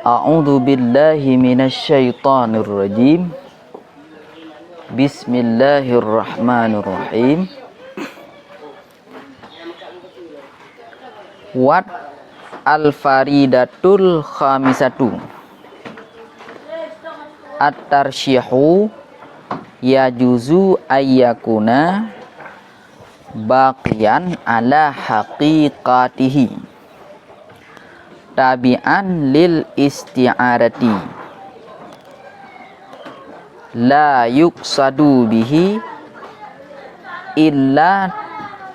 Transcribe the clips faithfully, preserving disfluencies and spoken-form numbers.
A'udzu billahi minasy syaithanir rajim. Bismillahirrahmanirrahim. Wat al-faridatul khamisatu. At-tarsyihu yajuzu ayyakuna baqiyan ala haqiqatihi, tabi'an lil isti'arati, la yuqsadu bihi illa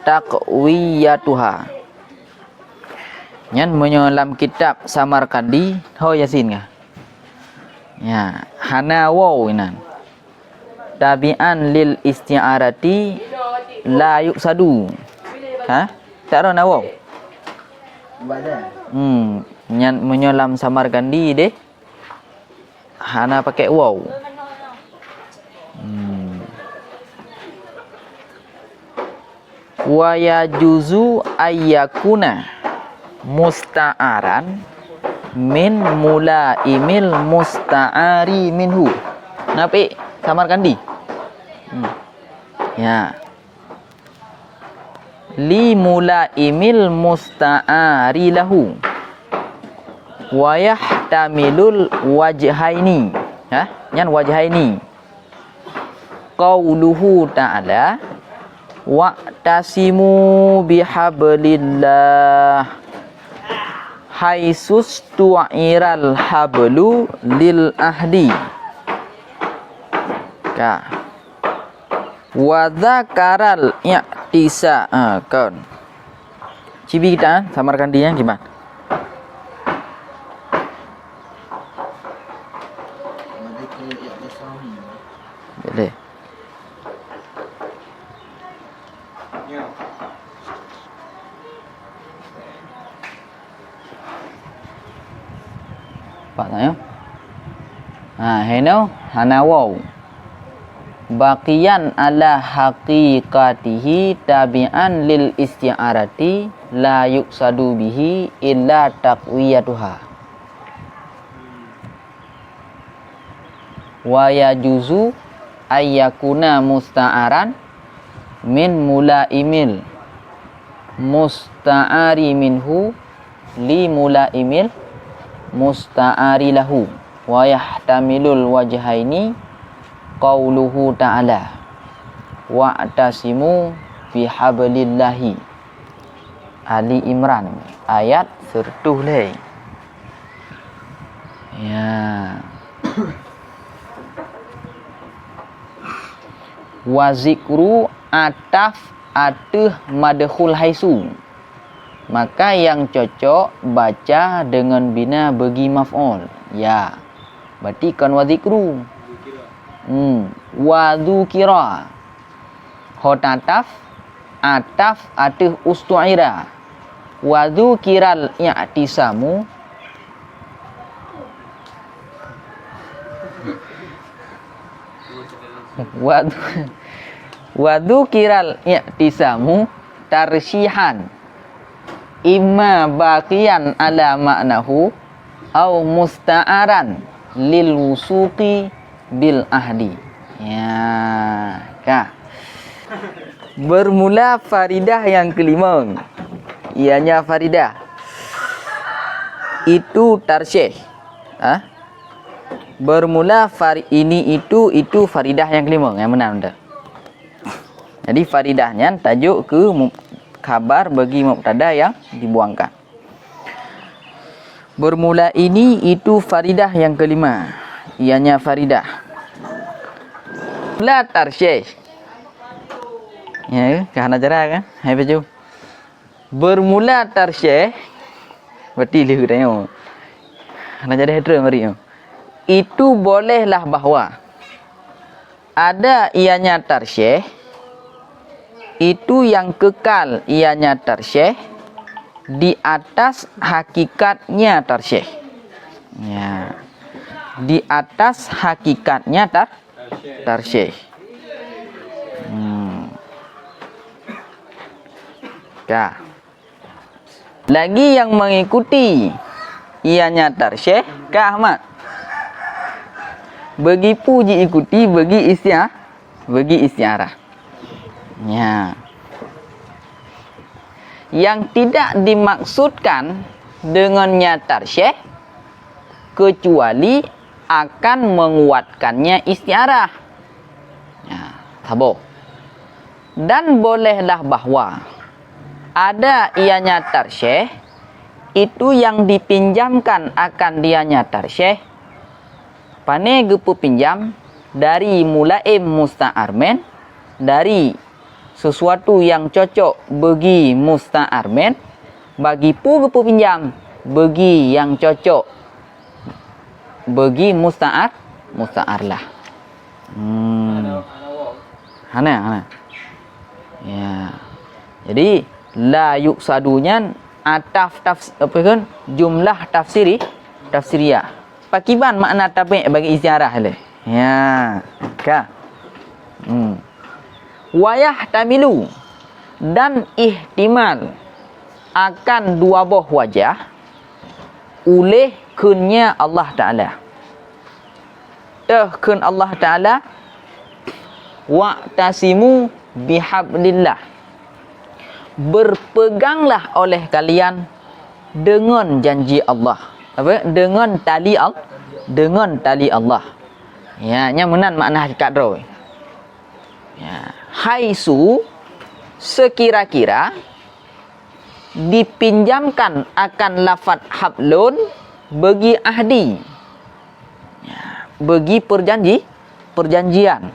taqwiyatuha. Nyan meunyoe lam kitab Samarkandi, ho Yasin ka? Ya, hana waw inan. Tabi'an lil isti'arati la yuqsadu. Ha? Tak ada na waw. Hmm, nyan meunyoe lam Samarkandi deh, hana pakai waw. Hmm. Wa yajuzu ayyakuna musta'aran min mulaimil musta'ari minhu. Napi Samarkandi? Hmm. Ya. Li mulaimil musta'ari lahu. Wa yahtamilul wajhaini. Ha? Nyan wajhaini. Qauluhu ta'ala, "Wa'tasimu bihablillah." Haitsus tu'iral hablu lil ahdi. Ka. Wa dzakaral i'tisa-, ah, kon. Cibi kita, Samarkandi nyang kiban. Boleh. Pak tanya. Ha, heno hana waw. Baqiyan ala haqiqatihi tabi'an lil isti'arati la yuqsadu bihi illa taqwiyatuha. Wa yajuzu ayyakuna musta'aran min mulaimil musta'ari minhu li mulaimil musta'ari lahu. Wa yahtamilul wajhaini qauluhu ta'ala, "Wa'tasimu bihablillahi." Ali Imran ayat sireutoh lhèe. Ya. Wa zikru ataf ateuh madkhul haitsu. Maka nyang cocok baca deungon bina beugi maf'ul. Ya. Berarti kon wa zikru. Hmm. Wa dzukira. Ho tataf, ataf ateuh ustu'ira. Wa dzukiral i'tisamu. Wa dzu-, wa dzukiral i'tisamu tarsyihan. Imma baqiyan ala ma'nahu au musta'aran lil wusuqi bil ahdi. Ya, ka. Bermula faridah yang kelima. Ianya faridah. Itu tarsyih. Ha? Bermula far-, ini, itu, itu faridah yang kelima. Yang benar, benar. Jadi, faridah nyan tajok keu mu-, khabar bagi mubtada yang dibuangkan. Bermula ini, itu faridah yang kelima. Ianya faridah. La tarsyih. Ya, ka hana cara kan? Hai baju. Bermula tarsyih, berarti lheueh tanyoe. Hana jadi hidro mari. Itu bolehlah bahwa ada ianya tarsyih, itu yang kekal ianya tarsyih di atas hakikatnya tarsyih. Ya. Di atas hakikatnya tar-, tarsyih. Hmm. Ka. Lagi yang mengikuti ianya tarsyeh, ka Ahmad. Beugipeue jiikuti beugi istia-, beugi istiarah. Ya. Yang tidak dimaksudkan dengannya tarsyeh, kecuali akan menguatkannya istiarah. Ya, saboh. Dan bolehlah bahwa ada ianya tarsyeh, itu yang dipinjamkan akan dianya tarsyeh, pane geupeupinjam dari mulaim musta'ar min, dari sesuatu yang cocok beugi musta'ar min, bagi peue geupeupinjam, beugi yang cocok beugi musta'ar, musta'ar lah. Hmm. Hana, hana. Ya. Jadi, la yuqsadu nyan ataf tafs-, apa kan? Jumlah tafsiri, tafsiriyah. Pakiban makna tabi' bagi istiarah lé. Ya, ka. Hmm. Wa yahtamilu, dan ihtimal akan dua boh wajah uléh kheunnya Allah Ta'ala. Teuh kheun Allah Ta'ala, "Wa'tasimu bihablillah." Berpeganglah oleh kalian dengan janji Allah. Apa? Dengan tali Al-, dengan tali Allah. Ya, nyan meunan makna hakikat droe. Ya, haitsu, sekira-kira, dipinjamkan akan lafaz hablun bagi ahdi. Ya, bagi perjanji, perjanjian.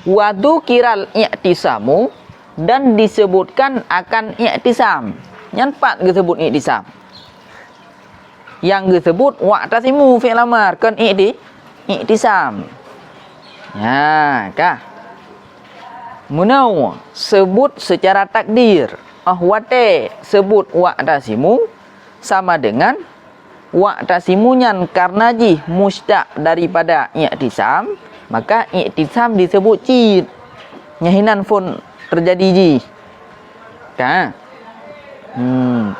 Wa dzukiral i'tisamu, dan disebutkan akan i'tisam. Nyan pat geusebut i'tisam. Nyang geusebut wa'tasimu fi'il amar kon i'ti-, i'tisam. Nya, ka. Meunoe sebut secara takdir, oh watée sebut wa'tasimu sama dengan wa'tasimu nyan karena jih mustaq daripada i'tisam, maka i'tisam disebut cit. Nyan hinan phon terjadi jih. Ka? Hmm.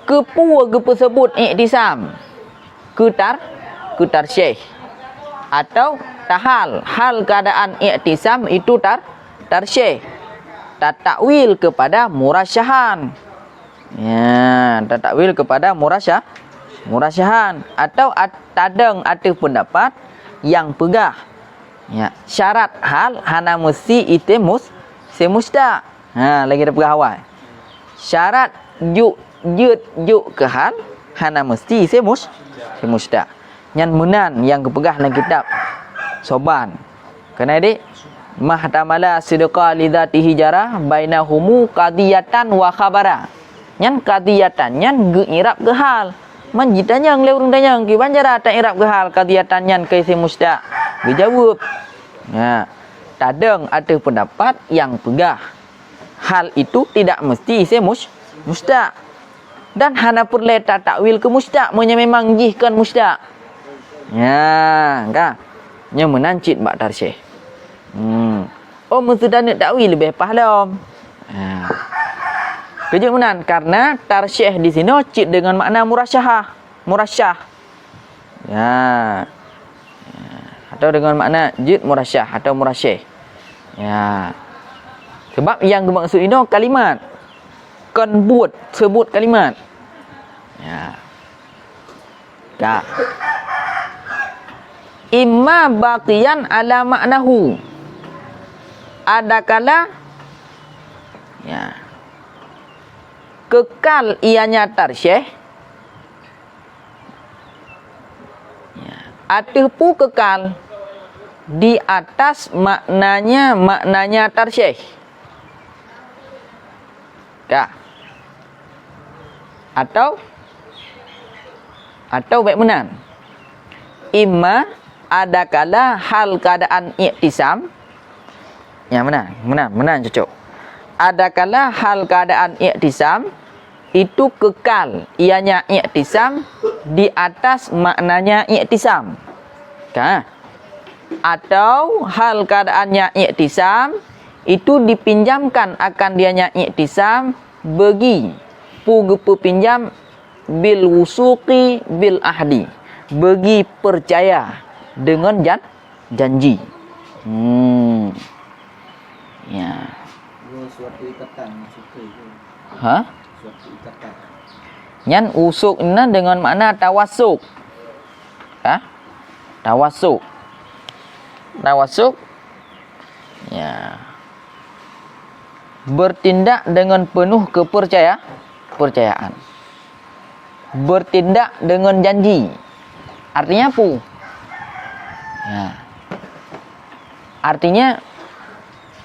Keupeue geupeuseubut i'tisam? Keu tar-, keu tarsyeh. Atau tahal, hal keadaan i'tisam itu tar-, tarsyeh. Tatakwil kepada murasyahan. Ya, tatakwil kepada murasya-, murasyahan. Atau at-, tadong ateueh pendapat nyang peugah. Ya, syarat hal hana meusti item mus-, item mustaq. Ha, lagée tapeugah awai. Syarat juk, jeuet juk keu hal hana meusti item mus-, item mustaq. Nyan meunan nyang geupeugah lam kitab Soban. Keunan deh, "Mahtamala sidqa li dzatihi jara bainahumu qadiyatan wa khabara." Nyan qadiyatan nyan geuirab keu hal. Man jitanyong lé ureuëng tanyong, kiban cara ta-irab keu hal qadiyatan nyan keu item mustaq? Geujaweueb. Ya. Tadong ateueh pendapat nyang peugah hal itu tidak mesti item mus-, mustaq. Dan hana peureulée tatakwil keu mustaq meunyoe memang jih kon mustaq. Nya, ka. Nyoe meunan cit bak tarsyeh. Hmm. Oh, meuseudaneuk takwil leubeh paih lom. Ha. Keujeuet meunan, karena tarsyeh di sinoe cit deungon makna murasyahah, murasyah. Ya. Ya. Atau deungon makna jeuet murasyah atau murasyeh. Ya. Sebab nyang geumaksud inoe kalimat. Kon buet, seubut kalimat. Ya. Ka. Imma baqiyan ala maknahu. Adakala, ya, kekal ianya tarsyeh. Ya. Ateueh peue kekal? Di atas maknanya, maknanya tarsyeh. Ka. Atau, atau bék meunan. Imma adakala hal keadaan i'tisam. Ya, meunan, meunan, meunan cocok. Adakala hal keadaan i'tisam itu kekal, ianya i'tisam di atas maknanya i'tisam. Ka. Atau hal keadaannya i'tisam itu dipinjamkan akan dianya i'tisam bagi peue geupeupinjam bil wusuqi bil ahdi, bagi percaya dengan jan-, janji. Hmm. Ya. Oh, suatu ikatan maksudnya itu. Ha? Suatu ikatan. Nyan usuk na dengan makna tawasuk. Ha? Tawasuk. Tawasuk. Ya. Bertindak dengan penuh kepercaya-, percayaan. Bertindak dengan janji. Artinya apa? Ya. Artinya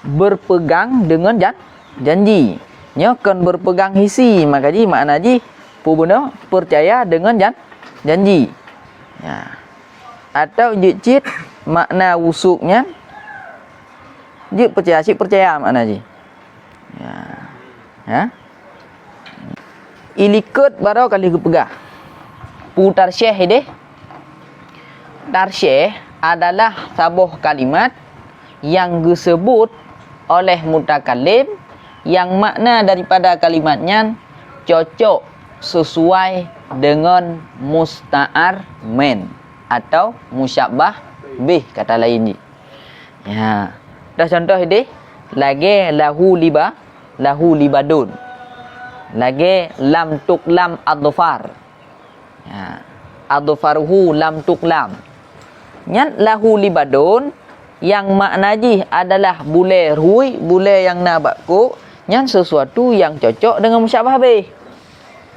berpegang dengan jan-, janji. Nyoe kon berpegang hisi, maka jih makna jih peue bunoe percaya dengan jan-, janji. Ya. Atau jeuet cit makna wusuk nyan, jeuet percaya cit percaya makna jih. Ya. Ya. Ilikot baroe ka lheueh geupeugah. Peue tarsyeh ideh? Tarsyeh adalah saboh kalimat nyang geuseubut oleh mutakallim nyang makna daripada kalimat nyan cocok sesuai deungon musta'ar min atau musyabbah bih kata laén jih. Ya. Dah contoh ideh, lagée lahu liba-, lahu libadun. Lagée lam tuklam adfar. Ya. Adfaruhu lam tuklam. Nyan lahu libadun nyang makna jih adalah bulée rhui, bulée nyang na bak kok, nyan sesuatu nyang cocok deungon musyabbah bih.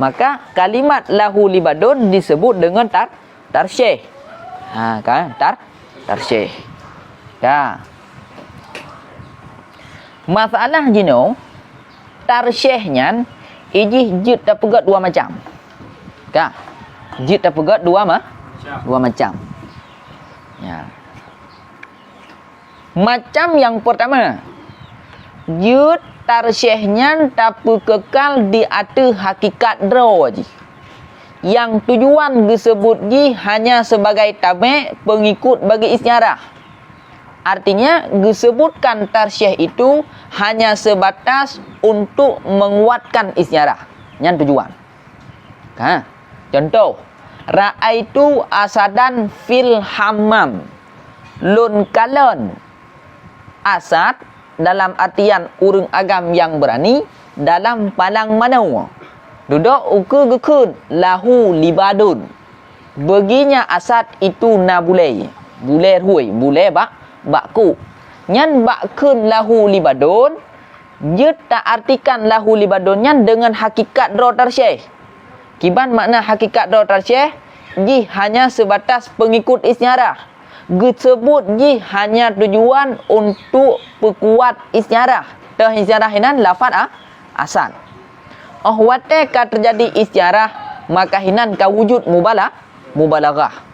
Maka kalimat lahu libadun disebut deungon tar-, tarsyeh. Ha, kan? Tar-, tarsyeh. Ka. Masalah jinoe, tarsyeh nyan ijih jeuet tapeugét dua macam. Ka. Jeuet tapeugét dua ma-, dua macam. Ya. Macam nyang peurtama, jeuet tarsyeh nyan tapeukekal di ateueh hakikat droe jih, nyang tujuan geuseubut jih hanya sibagai tabek peungikut bagi istiarah. Artinya, geuseubutkan tarsyeh itu hanya seubatas untuk menguatkan istiarah. Nyan tujuan. Ha, contoh, ra'aitu asadan fil hammam. Lôn kalon asad dalam artian ureuëng agam nyang beurani dalam palang manoe. Dudoe ukeue geukheun lahu libadun. Beuginya asad itu na bulée, bulée rhui, bulée bak, bak kok. Nyan bak kheun lahu libadun, jeuet taartikan lahu libadun nyan deungon hakikat droe tarsyeh. Kiban makna hakikat droe tarsyeh? Jih hanya seubatas peungikut istiarah. Geuseubut jih hanya tujuan untuk peukuat istiarah. Teuh istiarah inan lafaz a-, asad. Óh watée ka teujadi istiarah, maka hinan ka wujud mubala-, mubalaghah.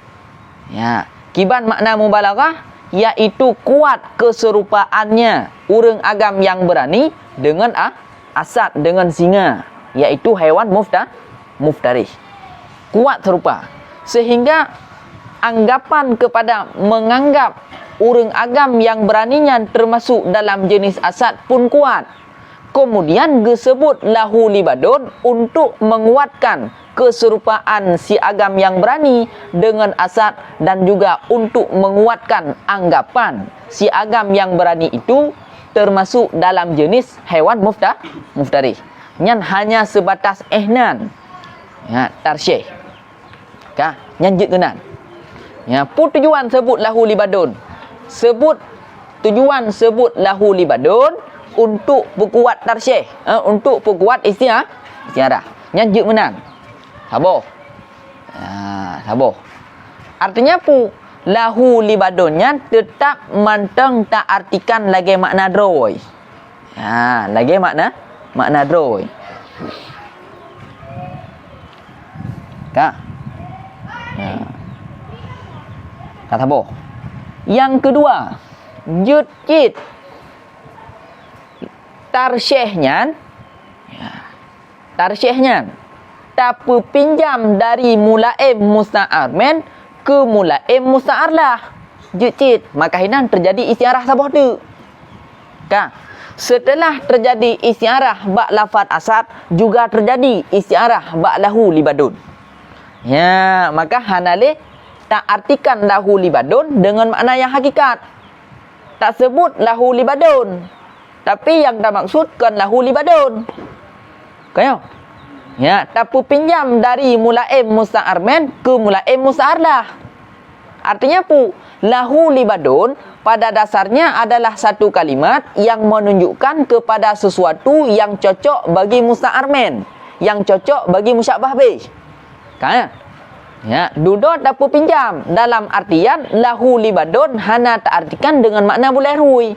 Ya, kiban makna mubalaghah, yaitu kuat keuserupaannya ureuëng agam nyang beurani deungon a-, asad, deungon singa, yaitu haiwan mufta-, muftarih. Kuat seurupa, sehingga anggapan kepada menganggap ureuëng agam nyang beurani nyan teumasuk dalam jeuneuh asad pun kuat. Kemudian geuseubut lahu libadun untuk menguatkan keuseurupaan si agam nyang beurani deungon asad dan juga untuk menguatkan anggapan si agam nyang beurani itu teumasuk dalam jeuneuh haiwan mufta-, muftarih. Nyan hanya seubatas éh nan. Ya, tarsyeh. Ka, nyan jeuet keunan. Ya, peue tujuan seubut lahu libadun? Seubut, tujuan seubut lahu libadun untuk peukuat tarsyeh, eh, untuk peukuat istia-, istiarah. Nyan jeuet meunan. Saboh. Ha, saboh. Artinya peue? Lahu libadun nyan teutab mantong taartikan lagée makna droe. Ha, lagée makna, makna droe. Ka? Ha. Ka saboh. Nyang keudua, jeuet cit tarsyeh nyan. Ya. Tarsyeh nyan tapeupinjam dari mulaém musta'ar min keu mulaém musta'ar lah. Jeuet cit, maka hinan teujadi istiarah saboh teuk. Ka, seuteulah teujadi istiarah bak lafaz asad, juga teujadi istiarah bak lahu libadun. Ya, maka hana lé taartikan lahu libadun deungon makna nyang hakikat. Taseubut lahu libadun, tapi nyang tamaksud kon lahu libadun. Ka nyo? Ya, tapeupinjam dari mulaim musta'ar min keu mulaim musta'ar lah. Artinya pu, lahu libadun pada dasarnya adalah satu kalimat yang menunjukkan kepada sesuatu yang cocok bagi musta'ar min, yang cocok bagi musyabbah bih. Ka? Ya, dudoe tapeupinjam dalam artian lahu libadun hana taartikan deungon makna bulée rhui.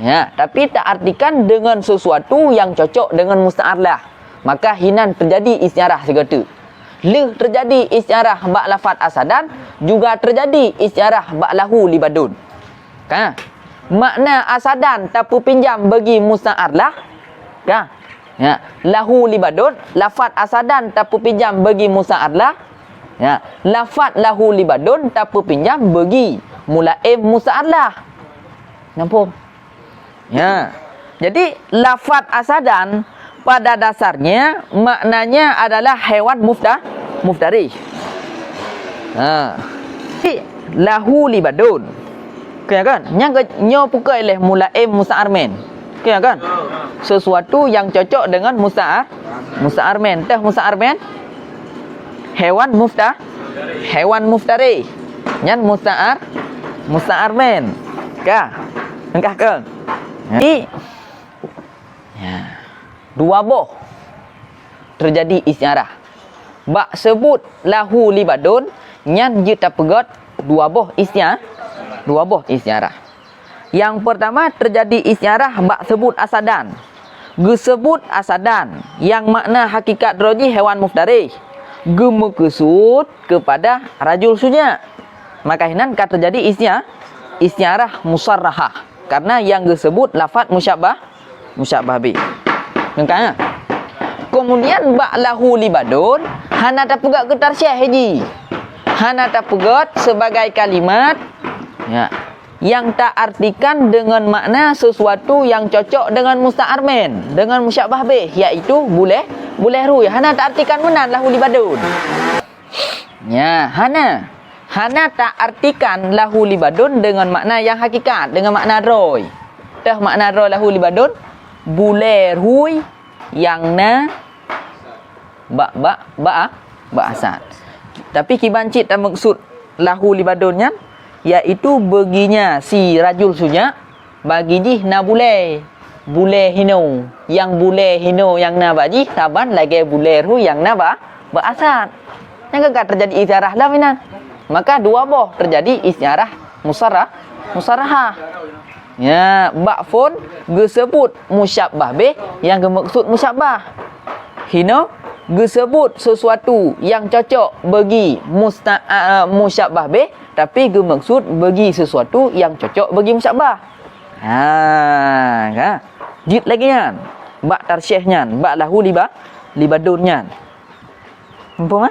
Ya, tapi taartikan deungon sesuatu yang cocok deungon musta'ar lah. Maka hinan teujadi isti'arah sigoe teuk. Lheueh teujadi isti'arah bak lafat asadan, juga teujadi isti'arah bak lahu libadun. Ka? Makna asadan tapeupinjam bagi musta'ar lah. Ka? Ya, lahu libadun, lafat asadan tapeupinjam bagi musta'ar lah. Ya, lafat lahu libadun tapeupinjam bagi mulaim musta'ar lah. Nampak? Ya. Jadi, lafat asadan pada dasarnya maknanya adalah hewan mufta-, muftarih. Ha. Jadi, lahu libadun. Oke kan? Nyang ke, nyoe pukoi leh mulaim musta'ar min. Oke kan? Sesuatu yang cocok dengan musta'ar, musta'ar min. Teuh musta'ar min? Hewan mufta-, hewan muftarih. Nyan musta'ar, musta'ar min. Ka? Engkah ke? Jadi, ya, dua boh teujadi isti'arah. Bak seubut lahu libadun, nyan jeuet tapeugét dua boh isti'arah, dua boh isti'arah. Nyang peurtama teujadi isti'arah bak seubut asadan. Geuseubut asadan, nyang makna hakikat droe jih hewan muftarih. Geumeukeusut keupada rajul syuja'. Maka hinan ka teujadi isti'a-, isti'arah musarrahah, karena nyang geuseubut lafat musyabbah, musyabbah bih. Nyan ka, ya? Keumudian bak lahu libadun hana tapeugét keu tarsyeh jih. Hana tapeugét sibagai kalimat, ya, nyang taartikan deungon makna sesuatu nyang cocok deungon musta'ar min, deungon musyabbah bih, yaitu bulée, bulée rhui. Hana taartikan meunan lahu libadun. Nya, hana. Hana taartikan lahu libadun deungon makna nyang hakikat, deungon makna droe. Teuh makna droe lahu libadun, bulée rhui nyang na bak, bak, bak, bak asad. Tapi kiban cit tameukeusut lahu libadun nyan, yaitu beuginya si rajul syuja', bagi jih na bulée, bulée hinoe. Nyang bulée hinoe nyang na bak jih saban lagée bulée rhui nyang na bak, bak asad. Nyang ka teujadi isti'arah lam inan. Maka dua boh teujadi isti'arah musarrah, musarrahah. Ya, bak phon geuseubut musyabbah bih nyang geumeukeusut musyabbah. Hinoe geuseubut sesuatu nyang cocok bagi musta-, a, a, musyabbah bih, tapi geumeukeusut bagi sesuatu nyang cocok bagi musyabbah. Ha, ka? Jeuet lagée nyan. Bak tarsyeh nyan, bak lahu liba-, libadun nyan. Muphom, ha?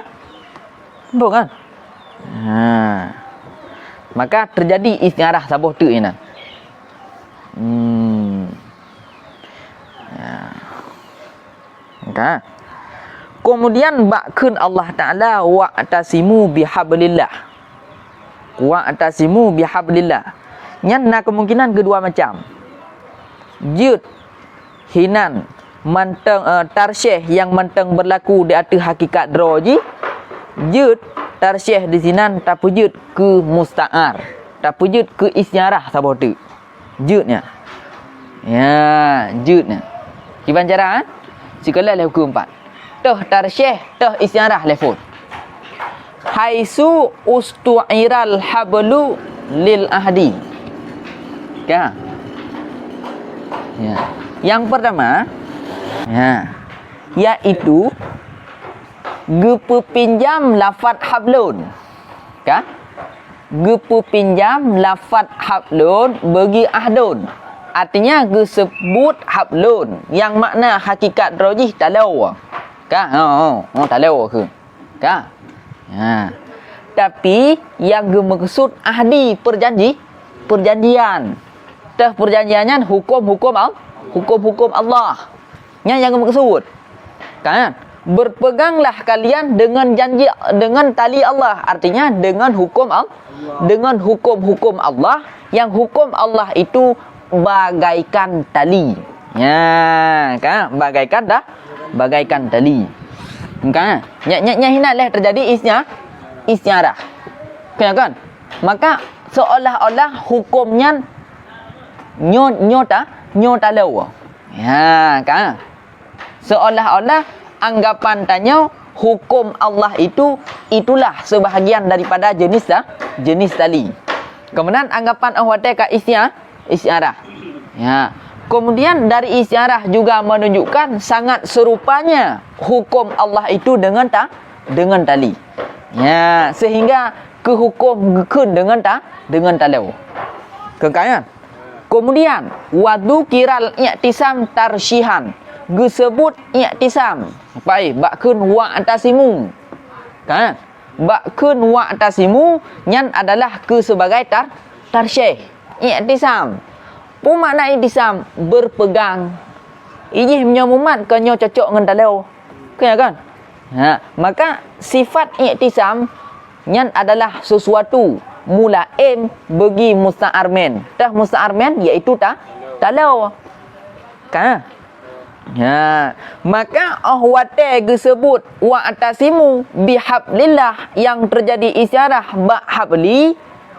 Muphom kan? Ha. Maka teujadi isti'arah saboh teuk inan. Hmm. Ya. Ka? Keumudian bak kheun Allah Ta'ala, "Wa'tasimu bihablillah." "Wa'tasimu bihablillah." Nyan na keumungkinan keudua macam. Jeuet hinan mantong, eh, tarsyeh nyang mantong beurlaku di ateueh hakikat droe jih. Jeuet tarsyeh di sinan tapeujeuet keu musta'ar, tapeujeuet keu isti'arah saboh teuk. Jeuet nyan. Ya, jeuet nyan. Kiban cara, ha? Sikoleh lé huköm pat. Teuh tarsyeh, teuh isti'arah lé phon. Haitsu ustu'iral hablu lil ahdi. Ka? Ya. Nyang peurtama, ya, yaitu geupeupinjam lafat hablun. Ka? Geupeupinjam lafat hablun beugi ahdun. Artinya geuseubut hablun nyang makna hakikat droe jih taloe. Ka? Oh, oh, oh, taloe keuh. Ka? Ha. Tapi nyang geumeukeusut ahdi, peurjanji-, peurjanjian. Teuh peurjanjian nyan huköm-huköm Al-, huköm-huköm Allah. Nyan nyang geumeukeusut. Kan? Berpeganglah kalian dengan janji, dengan tali Allah, artinya dengan hukum Allah, dengan hukum-hukum Allah, yang hukum Allah itu bagaikan tali. Ya, kan? Bagaikan dah, bagaikan tali. Kan? Nyan, nyan, nyan hina leh terjadi isnya, istiarah. Kan, kan? Maka seolah-olah hukum nyan nyo, nyo ta, nyo talo. Ya, kan? Seolah-olah anggapan tanyoe hukum Allah itu, itulah sebahagian daripada jenis ta, jenis tali. Kemudian anggapan oh watée ka istia, istiarah. Ya. Kemudian dari istiarah juga menunjukkan sangat serupanya hukum Allah itu dengan ta, dengan tali. Ya, sehingga keuhukum geukheun dengan ta, dengan talo. Keukaian. Kemudian, wadu kiral i'tisam tarsyihan. Geusebut i'tisam. Pai, bak kheun wa'tasimu. Kan? Bak kheun wa'tasimu, nyan adalah keu sebagai tar, tarsyih. I'tisam. Peue makna i'tisam? Berpegang. Ijih meunyoe mumat, kon nyoe cocok ngon talo. Kan, ya kan? Ha, maka sifat i'tisam nyan adalah sesuatu mulaim bagi musta'armen. Tah musta'armen yaitu ta, talo. Ka? Ha, maka oh watée geusebut wa'tasimu bihablillah yang terjadi isyarah bak habli,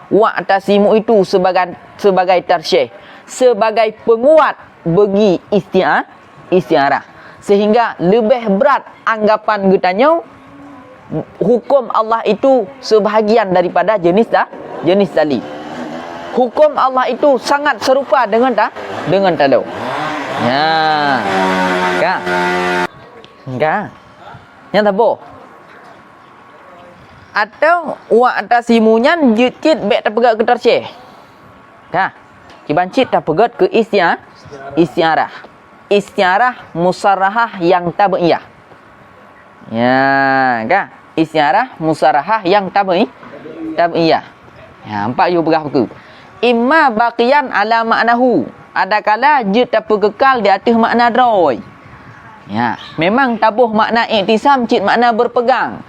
wa'tasimu itu sebagai, sebagai tarsyih, sebagai penguat bagi isti'a, isti'arah. Sehingga leubeh brat anggapan geutanyoe hukum Allah itu sebahagian daripada jenis ta, jenis tali. Hukum Allah itu sangat serupa dengan ta, dengan talo. Ya. Ka? Ka? Nyan saboh. Atau wa'tasimu nyan jeuet cit bék tapeugét keu tarsyih. Ka? Kiban cit tapeugét keu istia, istiarah. Istiarah musarahah yang tabi'iyah. Ya, ka? Istiarah musarahah yang tabi, tabi'iyah. Ya, empat yue peugah buku. Imma baqiyan ala ma'nahu. Adakala jeuet tapeukekal di ateueh makna droe. Ya, memang taboh makna i'tisam cit makna berpegang.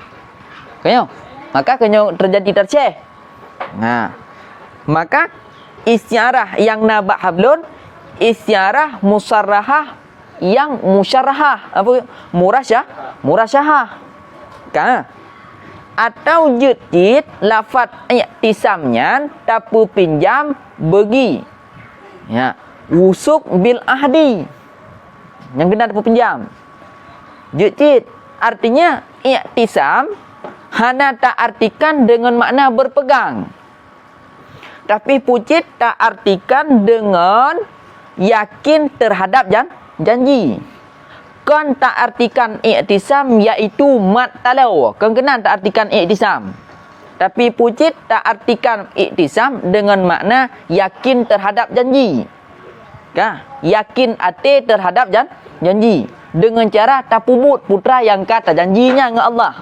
Keu nyoe, maka keu nyoe terjadi tarsyih. Nah, maka istiarah yang na bak hablun, istiarah musarahah yang musyarahah, apa? Murasyah, murasyahah. Ka? Atau jeuet cit lafat i'tisam nyan tapeupinjam bagi. Ya, wusuk bil ahdi. Nyang keunan tapeupinjam. Jeuet cit, artinya i'tisam hana taartikan deungon makna berpegang. Tapi pucit taartikan deungon yakin terhadap jan, janji. Kon taartikan i'tisam yaitu mat talo, kon keunan taartikan i'tisam. Tapi pucit taartikan i'tisam deungon makna yakin terhadap janji. Ka, yakin até terhadap jan, janji. Deungon cara tapeubuet putra nyang ka tajanji nyan ngon Allah.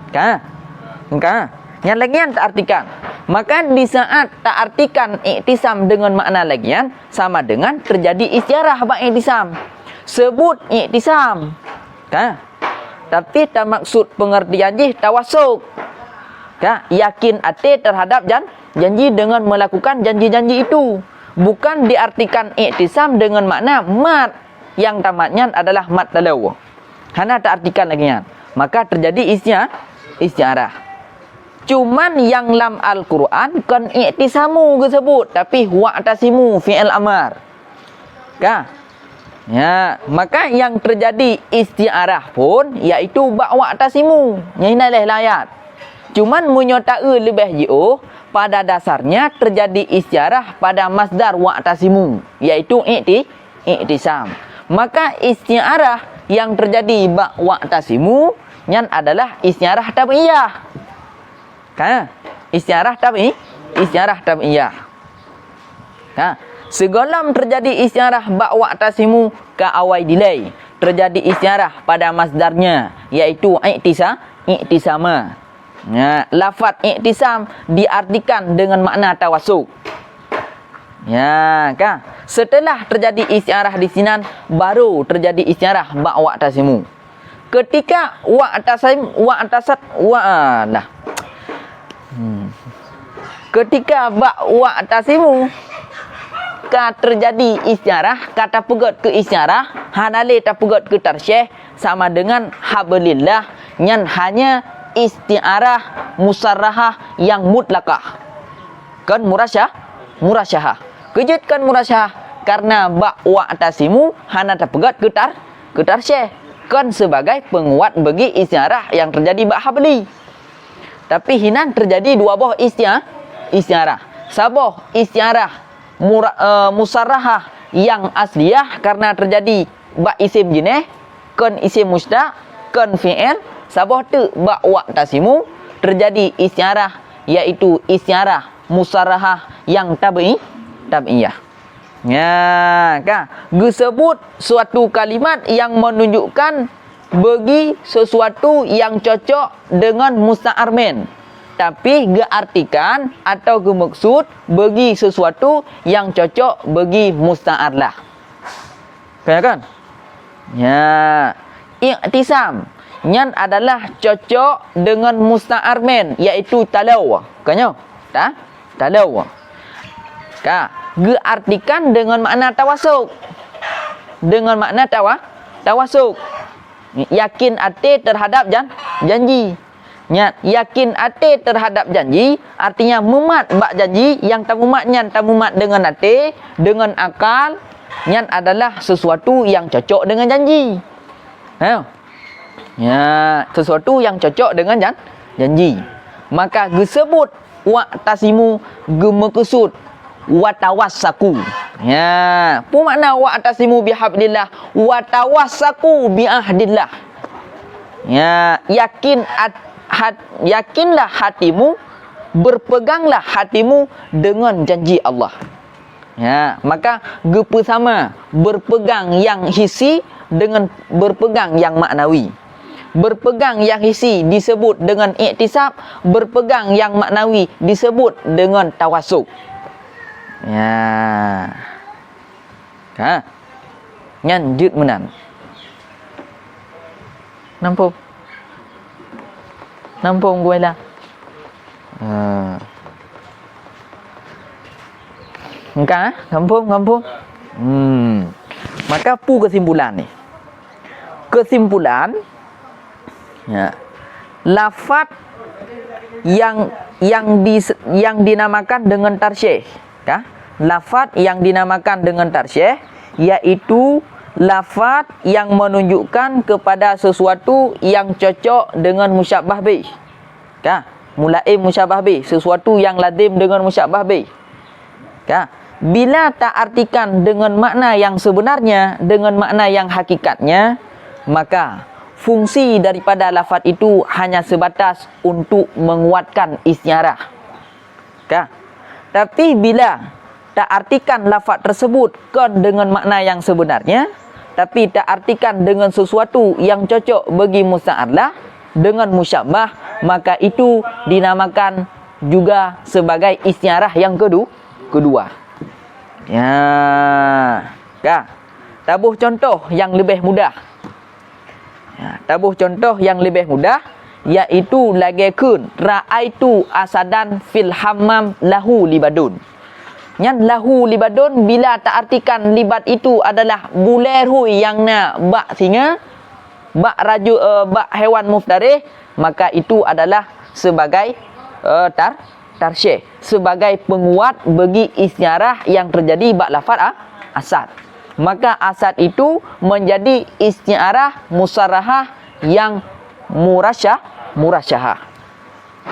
Ka? Ka? Nyang lagée nyan taartikan. Maka di saat taartikan i'tisam deungon makna lagée nyan, sama dengan terjadi istiarah bak i'tisam. Sebut i'tisam. Ka? Tapi tamaksud pengertian jih tawasuk. Ka? Yakin até terhadap jan, janji dengan melakukan janji-janji itu. Bukan diartikan i'tisam dengan makna mat. Yang tamat nyan adalah mat talo. Hana taartikan lagée nyan. Maka terjadi istia, istiarah. Cuman nyang lam Al-Quran kon i'tisamu geusebut, tapi wa'tasimu fi'il amar. Ka? Ya, maka yang terjadi istiarah pun yaitu bak wa'tasimu. Nyang hina leh lam ayat. Cuman meunyoe taeu leubeh jiôh, pada dasarnya terjadi istiarah pada masdar wa'tasimu, yaitu i'ti, i'tisam. Maka istiarah yang terjadi bak wa'tasimu nyan adalah istiarah tabi'iyah. Ka? Istiarah tabi, istiarah tabi'iyah. Ka? Sigohlom terjadi istiarah bak wa'tasimu ka awai dilée. Terjadi istiarah pada masdarnya, yaitu i'tisa, i'tisama. Ya, lafaz i'tisam diartikan dengan makna tawasuk. Ya, ka? Setelah terjadi istiarah di sinan, baru terjadi istiarah bak wa'tasimu. Ketika wa'tasim, wa'tasat, wa-, nah. Hmm. Ketika bak wa'tasimu ka teujadi isti'arah, ka tapeugét keu isti'arah, hana lé tapeugét keu tarsyeh, sama dengan hablillah, nyan hanya isti'arah musarrahah nyang mutlakah. Kon murasyah-, murasyahah. Keujeuet kon murasyahah, karena bak wa'tasimu hana tapeugét keu tar-, keu tarsyeh. Kon sebagai peunguat bagi isti'arah nyang teujadi bak habli. Tapi hinan teujadi dua boh istia-, isti'arah. Saboh isti'arah mura-, eh, musarrahah nyang asliyah karena teujadi bak isim jinéh, kon isim mustaq, kon fi'il, saboh teuk bak wa'tasimu teujadi isti'arah, yaitu isti'arah musarrahah nyang tabi'i-, tabi'iyah. Nya, ka, geuseubut suatu kalimat nyang menunjukkan bagi sesuatu nyang cocok dengan musta'ar min, tapi geuartikan atau geumeukeusut bagi sesuatu nyang cocok bagi musta'ar lah. Ka, kan? Nya, i'tisam nyan adalah cocok dengan musta'ar min, yaitu talo. Ka nyoe? Ta-, talo. Ka, geuartikan dengan makna tawasuk. Dengan makna tawa-, tawasuk. Yakin até terhadap jan-, janji. Nyan, yakin até terhadap janji, artinya mumat bak janji, nyang tamumat nyan tamumat dengan até, dengan akal, nyan adalah sesuatu nyang cocok dengan janji. Ha? Ya, sesuatu nyang cocok dengan jan-, janji. Maka geuseubut wa'tasimu geumeukeusut watawassaku. Ya, peue makna wa'tasimu bihablillah, watawassaku biahdillah. Ya, yakin at-, hat-, yakinlah hatimu, berpeganglah hatimu dengan janji Allah. Ya, maka geupeusama berpegang nyang hissi dengan berpegang nyang maknawi. Berpegang nyang hissi disebut dengan iktisab, berpegang nyang maknawi disebut dengan tawasuk. Ya. Ha. Nyan jeuet meunan. Nampung. Nampung guai lah. Ha. Engka, eh? Gampông, gampông. Hmm. Maka peue keusimpulan ni? Keusimpulan, ya, lafat nyang, nyang di, nyang dinamakan dengan tarsyih, ka? Lafat nyang dinamakan dengan tarsyih, yaitu lafat nyang menunjukkan kepada sesuatu nyang cocok dengan musyabbah bih. Ka, mulaim musyabbah bih, sesuatu nyang lazim dengan musyabbah bih. Ka, bila taartikan dengan makna nyang sebenarnya, dengan makna nyang hakikatnya, maka fungsi daripada lafaz itu hanya sebatas untuk menguatkan isti'arah. Ka. Tapi bila taartikan lafaz tersebut kon dengan makna nyang sebenarnya, tapi taartikan dengan sesuatu nyang cocok bagi musta'arlah dengan musyabbah, maka itu dinamakan juga sebagai isti'arah nyang kedu-, kedua. Ya. Ka. Taboh contoh nyang leubeh mudah. Ya, taboh contoh nyang leubeh mudah, yaitu lagée kheun, "Ra'aitu asadan fil hammam lahu libadun." Nyan lahu libadun bila taartikan libad itu adalah bulée rhui nyang na bak singa, bak raju-, eh, bak hewan muftarih, maka itu adalah sebagai, eh, tar-, tarsyih, sebagai penguat bagi isti'arah nyang teujadi bak lafaz a-, asad. Maka asad itu menjadi isti'arah musarrahah nyang murasyah-, murasyahah.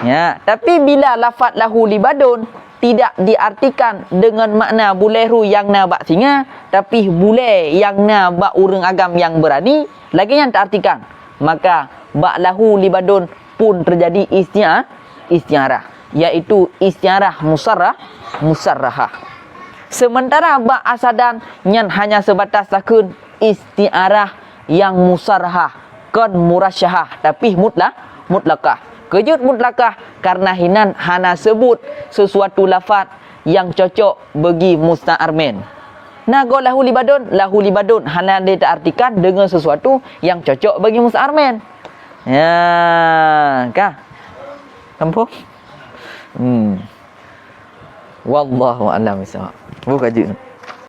Ya, tapi bila lafaz lahu libadun tidak diartikan dengan makna bulée rhui nyang na bak singa, tapi bulée nyang na bak ureuëng agam nyang beurani, lagée nyan taartikan. Maka bak lahu libadun pun teujadi istia-, isti'arah, yaitu isti'arah musarrah-, musarrahah. Sementara bak asadan nyan hanya sebatas takheun isti'arah nyang musarrahah, kon murasyahah, tapi mutla-, mutlakah. Keujeuet mutlakah, karena hinan hana seubut sesuatu lafaz nyang cocok bagi musta'ar min. Na goe lahu libadon, lahu libadon hana ditaartikan deungon sesuatu nyang cocok bagi Mus'armen. Ya, kah? Kampung? Hmm. Wallahu a'lam bishawab. Buka jeuet.